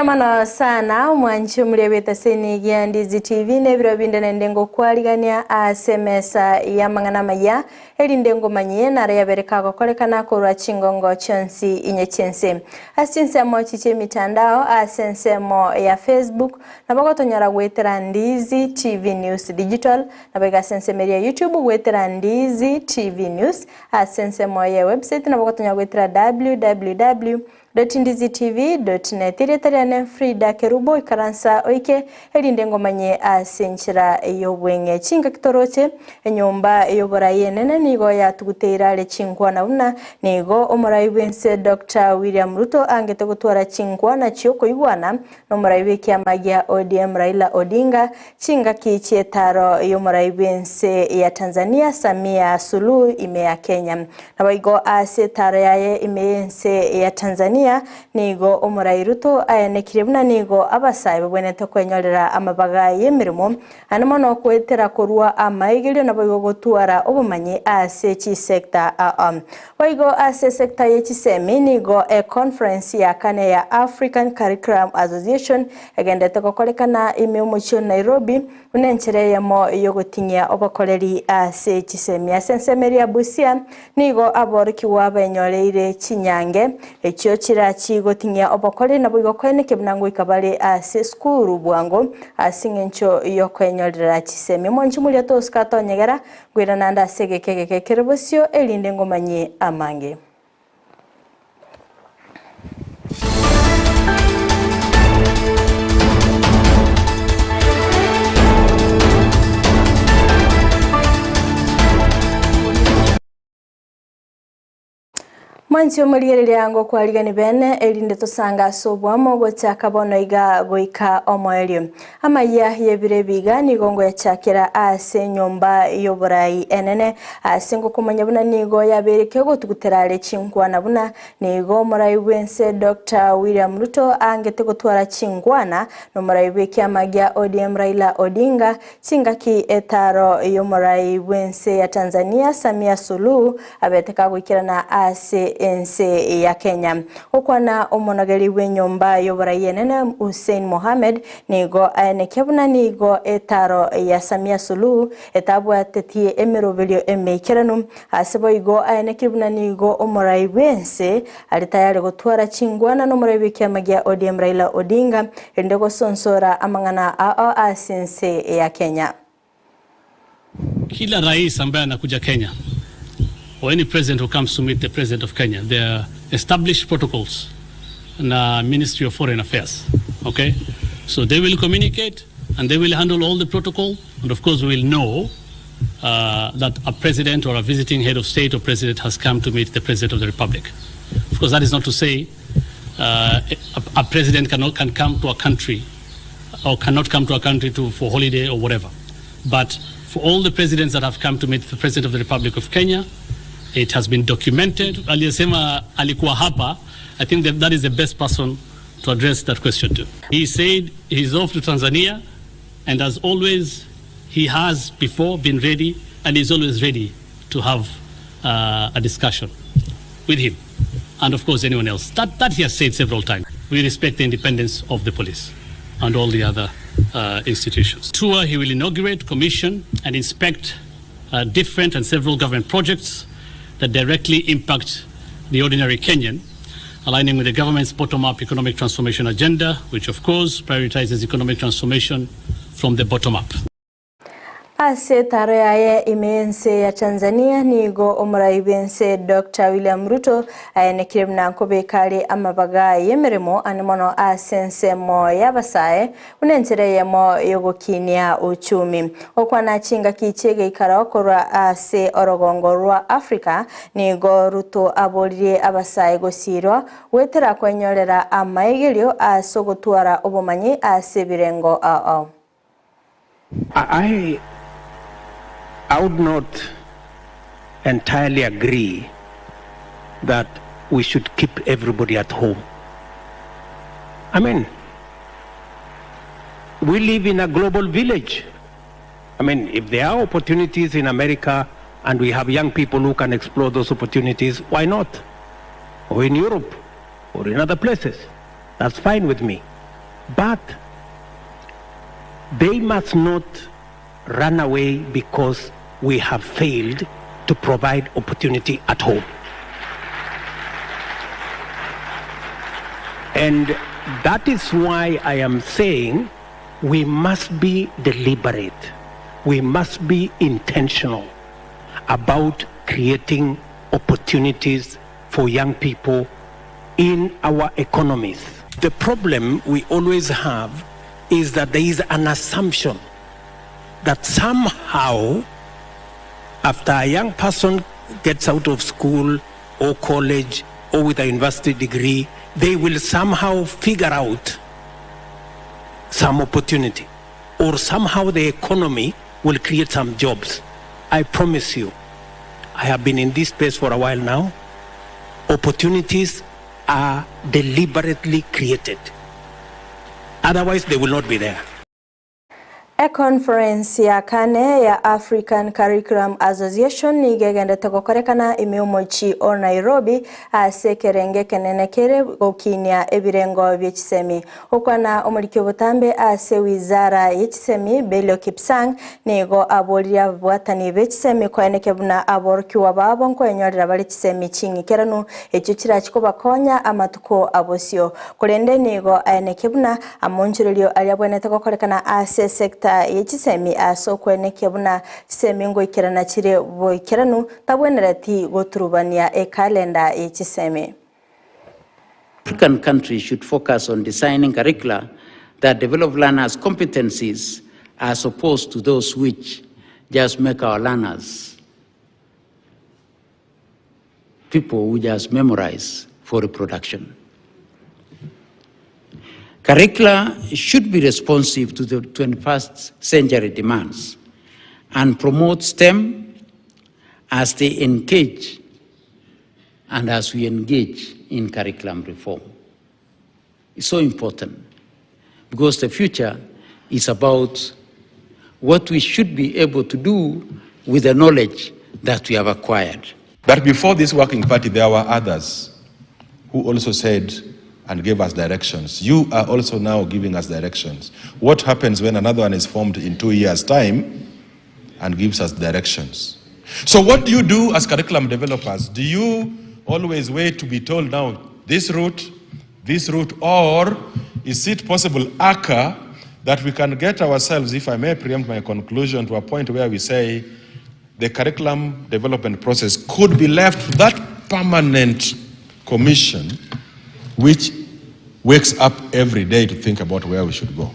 Mbuya mono sana omwanchi omuria bw'etaseni gia Ndizi TV na ebiro binde naende ngokwarigania ase emesa y'amang'ana amaya erinde ngomanyie naro yabere kagokorekana korwa chingongo chionsi inye chi'ense. Ase chinsemo echi chi'emitandao ase ensemo ya Facebook nabo gotonyora goetera Ndizi TV News Digital nabo iga ase ensemo eria ya YouTube goetera Ndizi TV News ase ensemo ye website nabo gotonyora goetera www. Dotindizitv.net Erieta riane Frida Kerubo ikaransa oike erinde ngomanye ase enchera y'obweng'e. Chingaki toroche enyomba y'oborai enene nigo yatuguteire are chinkwana buna nigo omorai bw'ense Doctor William Ruto angete gotwara chinkwana chiokoigwana nomorai bw'ekiama gia ODM Raila Odinga chingaki chi'etaro y'omorai bw'ense ya Tanzania Samia Suluhu ime ya Kenya. Naboigo ase etaro yaye ime y'ense ya Tanzania nigo omorai Ruto aenekirie buna nigo abasae babwenerete kwenyorera amabaga y'emeremo ande mono goetera korwa amaigerio naboigo gotwara obomanyi ase chisecta ao. Boigo ase esecta ye chisemi nigo econference ya kane ya African Curriculum Association egenderete gokorekana ime omochie o Nairobi buna enchera eyemo yogoting'ia obokoreri ase chisemi. Ase ensemo eria ya Busia nigo aborokigwa baenyoreire chinyange echio chirachi goting'ia obokoreri naboigo koenekia buna ngoika bare ase esukuru bwango ase eng'encho yokoenyorera chisemi. Omonche moria tosuka atonyegera Nkoira naende ase egeka egeke kere bosio, erinde ngomanyie amange. Mwanche omorigereria ngokwarigani bene, erinde tosange ase oboamo gochaka bono iga goika omoerio. Amayia y'ebiro ebi iga nigo ngoyachakera ase enyomba y'oborai enene, ase ngokomanya buna nigo yabeire kegotugutera are chinkwana buna nigo omorai bw'ense Doctor William Ruto aangete gotwara chinkwana nomorai bw'ekiama gia ODM Raila Odinga Chingaki etaro y'omorai bw'ense ya Tanzania Samia Suluhu abete kagoikerana ase ense ya Kenya. Gokwana omonogeri bw'enyomba y'oborai enene Hussein Mohamed nigo aenekia buna nigo etaro ya Samia Suluhu etabwatetie emeroberio emeikeranu ase boigo aenekie buna nigo omorai bw'ense are tayari gotwara chingwana nomorai bw'ekiama gia ODM Raila Odinga erinde gosonsora amang'ana ao ase ense ya Kenya. Kila rais ambaye anakuja Kenya or any president who comes to meet the president of Kenya there are established protocols na Ministry of Foreign Affairs okay so they will communicate and they will handle all the protocol and of course we will know uh, that a president or a visiting head of state or president has come to meet the president of the republic of course that is not to say uh, a, a president cannot can come to a country or cannot come to a country to, for holiday or whatever. But for all the presidents that have come to meet the president of the Republic of Kenya, it has been documented. Aliyesema alikuwa hapa, I think that, that is the best person to address that question to. He said he's off to Tanzania, and as always, he has before been ready and is always ready to have uh, a discussion with him and of course anyone else. That, that he has said several times. We respect the independence of the police and all the other uh, institutions. Tour, he will inaugurate, commission, and inspect uh, different and several government projects that directly impact the ordinary Kenyan, aligning with the government's bottom-up economic transformation agenda, which of course prioritizes economic transformation from the bottom up. Ase etaro yaye ime y'ense ya Tanzania nigo omorai bw'ense Doctor William Ruto aenekire buna nkobeka are amabaga y'emeremo ane mono ase ensemo y'abasae buna enchera eyemo y'ogokinia uchumi. Gokwana chingaki chi'egeikaro korwa ase orogongo rwa Africa nigo Ruto aboririe abasae gosiirwa goetera kwenyorera amaegerio ase ogotwara obomanyi ase ebirengo ao. I, I would not entirely agree that we should keep everybody at home. I mean, we live in a global village. I mean, if there are opportunities in America and we have young people who can explore those opportunities, why not? Or in Europe or in other places. That's fine with me. But they must not run away because we have failed to provide opportunity at home. And that is why I am saying we must be deliberate. We must be intentional about creating opportunities for young people in our economies. The problem we always have is that there is an assumption that somehow after a young person gets out of school or college or with a university degree, they will somehow figure out some opportunity or somehow the economy will create some jobs. I promise you, I have been in this space for a while now. Opportunities are deliberately created. Otherwise, they will not be there. Econference ya kane ya African Curriculum Association nigo egendete gokorekana ime omochi o Nairobi ase ekerenge ekenene kere gokinia ebirengo bie chisemi. Gokwana omoriki obotambe ase wizara ye chisemi Belio Kipsang nigo aboririe ababwatani be chisemi koeneke buna aborokiwa babo nkoenyorera bare chisemi ching'ikeranu echio chirachi kobakonya amatuko abosio. Korende nigo aeneke buna amonchererio aria abwenerete gokorekana ase sector ye chisemi ase okwenekia buna chisemi ngoikerana chire boikeranu tabwenereti goturubania ekalenda ye chisemi. African countries should focus on designing curricula that develop learners' competencies as opposed to those which just make our learners people who just memorize for reproduction. Curricula should be responsive to the 21st century demands and promote STEM as they engage and as we engage in curriculum reform. It's so important because the future is about what we should be able to do with the knowledge that we have acquired. But before this working party, there were others who also said and gave us directions. You are also now giving us directions. What happens when another one is formed in 2 years' time and gives us directions? So what do you do as curriculum developers? Do you always wait to be told now this route, or is it possible, ACA, that we can get ourselves, if I may preempt my conclusion, to a point where we say the curriculum development process could be left to that permanent commission which wakes up every day to think about where we should go?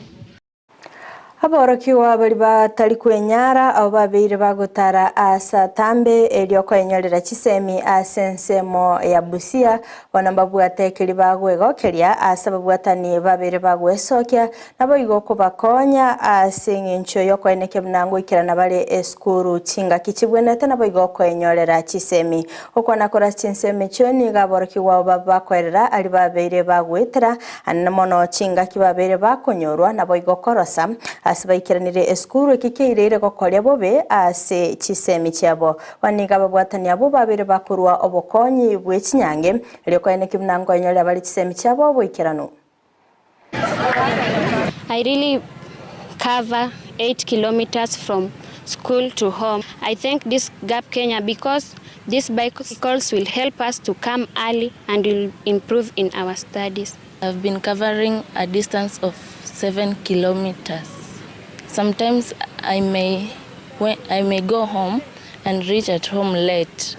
Aborokiwa bari batari kwenyara abo babeire bagotara asa tambe erio kwenyorera chisemi ase ensemo ya Busia bono mbabwate bagwegokeria ase babwatani babere bagwesokia nabo igo kobakonya ase eng'encho yokoeneke buna ngoikerana bare esukuru chingaki chibwenete nabo igo kwenyorera chisemi okwana kora chinsemi echio nigo aborokiwa bakoerera ari babeire bagwetera anene mono chingaki babeire bakonyorwa nabo igo korosa ase baikiranire esukuru ekikeirire gokoria bobe ase chisemi chiabo baniga babwatani abo babere bakorwa obokonyi bwe chinyange erio koeneki buna nkoenyorera bari chisemi chiabo boikeranu. I really cover 8 kilometers from school to home. I thank this Gap Kenya because these bicycles will help us to come early and will improve in our studies. I've been covering a distance of 7 kilometers. Sometimes I may go home and reach at home late.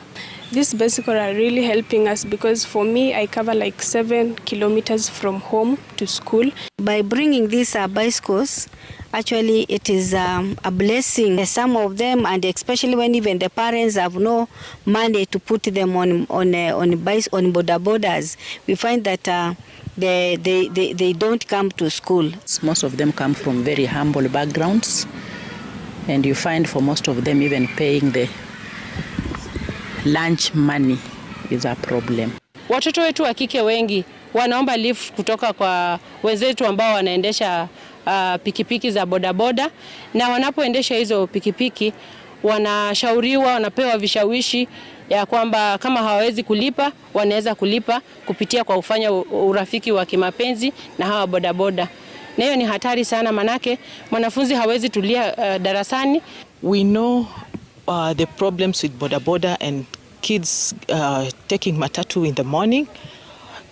These bicycles are really helping us because for me, I cover like 7 kilometers from home to school. By bringing these bicycles, actually it is a blessing. Some of them, and especially when even the parents have no money to put them on boda bodas, we find that they don't come to school. Most of them come from very humble backgrounds, and you find for most of them even paying the lunch money is a problem. Watoto wetu wa kike wengi wanaomba lift kutoka kwa wenzetu ambao wanaendesha pikipiki za bodaboda, na wanapoendesha hizo pikipiki wanashauriwa, wanapewa vishawishi ya kwamba kama hawawezi kulipa wanaweza kulipa kupitia kwa kufanya urafiki wa kimapenzi na hawa bodaboda. Na hiyo ni hatari sana, manake mwanafunzi hawezi tulia darasani. We know the problems with boda boda and kids taking matatu in the morning.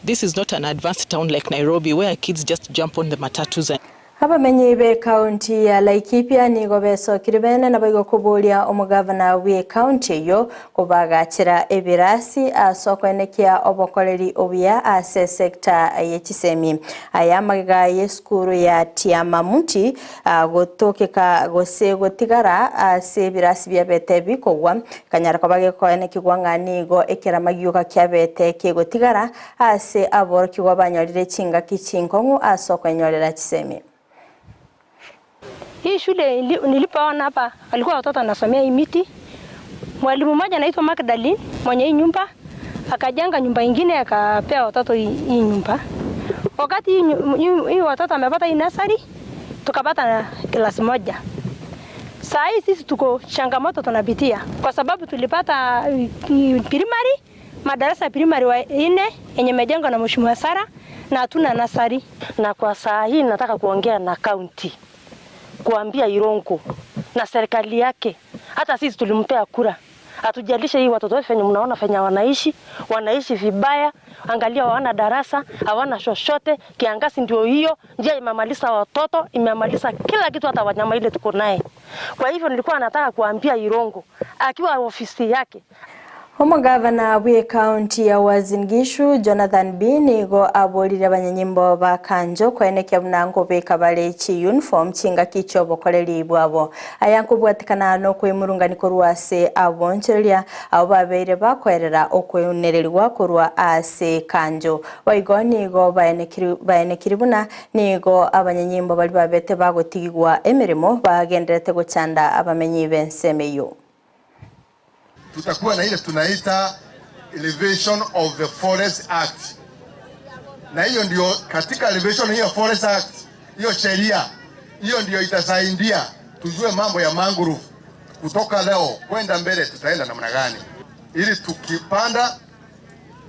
This is not an advanced town like Nairobi where kids just jump on the matatus and Abamenyi be county ya Laikipia nigo besokire bene nabo koboria omugavana we county eyo kobagachera ebirasi ase okoenekia obokoreri obuya ase sector ye chisemi. Aya magega ye sukuru ya Tiamamuti gotokeka gose gotigara ase ebirasi biabete bikogwa kanyara koba gekoenekigwa ng'a nigo ekerama gioka kiabete kegotigara ase aborokigwa banyorire chingaki chinkong'u ase okoenyorera chisemi. Hii shule nilipoona hapa alikuwa watoto wanasomea hii miti. Mwalimu mmoja anaitwa Magdalene mwenye hii nyumba akajenga nyumba ingine akapea watoto hii nyumba. Wakati hii watoto wamepata hii nursery tukapata na klasi moja. Saa hii sisi tuko changamoto tunapitia kwa sababu tulipata primary, madarasa ya primary wa 4 yenye imejengwa na Mheshimiwa Sara na hatuna nursery. Na kwa saa hii nataka kuongea na county, kuambia Irongo na serikali yake, hata sisi tulimpea kura, hatujalishe hii watoto wetu venye mnaona venye wanaishi, wanaishi vibaya. Angalia, hawana darasa, hawana chochote. Kiangazi ndio hiyo, njia imemaliza watoto, imemaliza kila kitu, hata wanyama ile tuko naye. Kwa hivyo nilikuwa nataka kuambia Irongo akiwa ofisi yake. Omugavana bwe county ya Uasin Gishu Jonathan Bii nigo aborire abanyanyimbo ba kanjo kwenekia bunango bekabale chi uniform chingaki ch'obokoreri bwabo. Aya nkobwatikana nokwemurunganiko rwase abonchereria abo babeire bakoerera okweunererwa korwa ase kanjo. Boigo nigo baenekiri buna nigo abanyanyimbo bari babete bagotigigwa emirimo bagenderete gochanda abamenyi b'ensemo eyo. Tutakuwa na ile tunaita Elevation of the Forest Act, na hiyo ndio katika elevation hiyo Forest Act, hiyo sheria hiyo ndio itasaidia tujue mambo ya mangrove kutoka leo kwenda mbele, tutaenda namna gani, ili tukipanda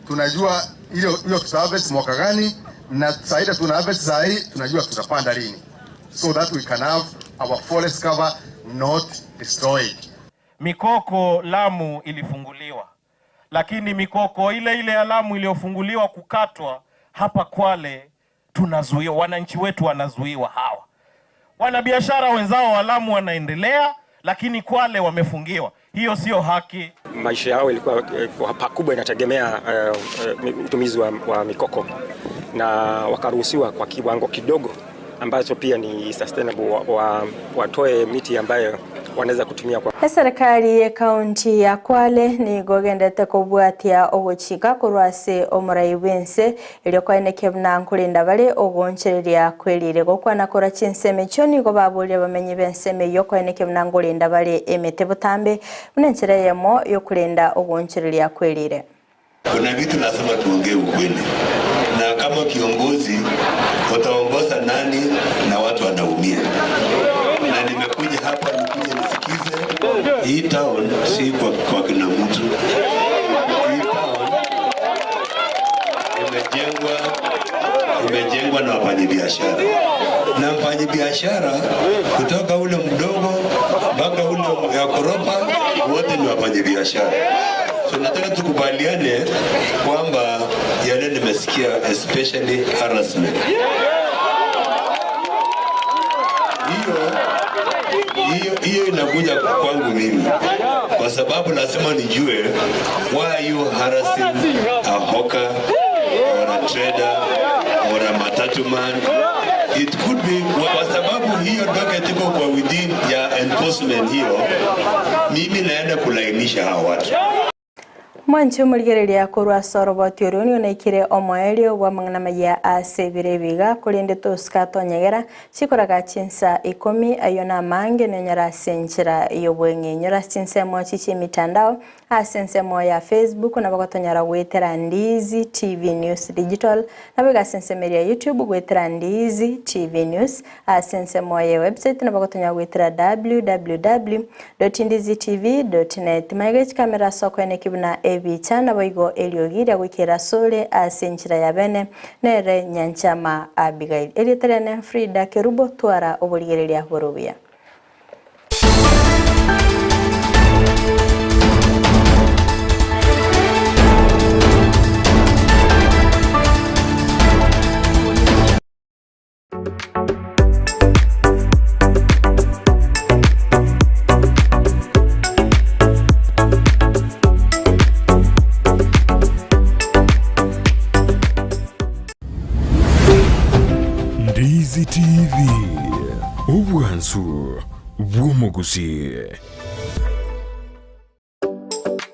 tunajua hiyo tutaharvest mwaka gani, na saa ile tuna harvest saa hii tunajua tutapanda lini, so that we can have our forest cover not destroyed. Mikoko Lamu ilifunguliwa, lakini mikoko ile ile ya Lamu iliyofunguliwa kukatwa hapa Kwale tunazuiwa, wananchi wetu wanazuiwa. Hawa wanabiashara wenzao wa Lamu wanaendelea, lakini Kwale wamefungiwa. Hiyo sio haki. Maisha yao ilikuwa kwa pakubwa inategemea utumizi wa mikoko, na wakaruhusiwa kwa kiwango kidogo ambacho pia ni sustainable, watoe miti ambayo wanaweza kutumia kwa Serikali ya kaunti ya Kwale nigo gendete kobwatia ogochika korwase omurai bwense erio kwaeneke buna nkurinda bare ogonchereria kwerire gokwana kora chinseme chio nigo baburire bamenyi benseme yo kwaeneke buna nkurinda bare emete butambe buna enchera yemo yokurinda ogonchereria kwerire. Kuna vitu lazima tuongee ukweli, na kama kiongozi utaongoza nani na watu wanaumia. Na nimekuja hapa nikuje nisikize. Hii town si kwa kina mtu. Hii town imejengwa na wafanyabiashara, na mfanyabiashara kutoka ule mdogo mpaka ule ya koropa, wote ni wafanyabiashara. So nataka tukubaliane kwamba yale nimesikia, especially harassment, hiyo inakuja kwangu mimi kwa sababu lazima nijue why are you harassing a hawker or a trader or a matatu man. It could be kwa sababu hiyo docket iko kwa within ya enforcement hiyo, mimi naenda kulainisha hawa watu. Mwanchi omorigereria korwa ase oroboti oria nionaikire omoerio bwa amang'ana maya ase ebiro ebiga korende tosika tonyegera chikoraga chinsa 10 ayo na amange nonyora ase enchera y'obweng'e nyora chinsemo chichi emitandao ase ensemo ya Facebook nabo gotonyora gwetera Ndizi TV News Digital nabo ase ensemo ya YouTube gwetera Ndizi TV News ase ensemo ya website nabo gotonyora gwetera www.ndizitv.net maige chikamera soko ene kibuna. ebicha naboigo eriogi ria goikera asore ase enchera ya bene nere Nyanchama Abigail. Erieta riane Frida Kerubo twara oborigereria bore obuya. Ndizi TV, obwansu bw'omogusii.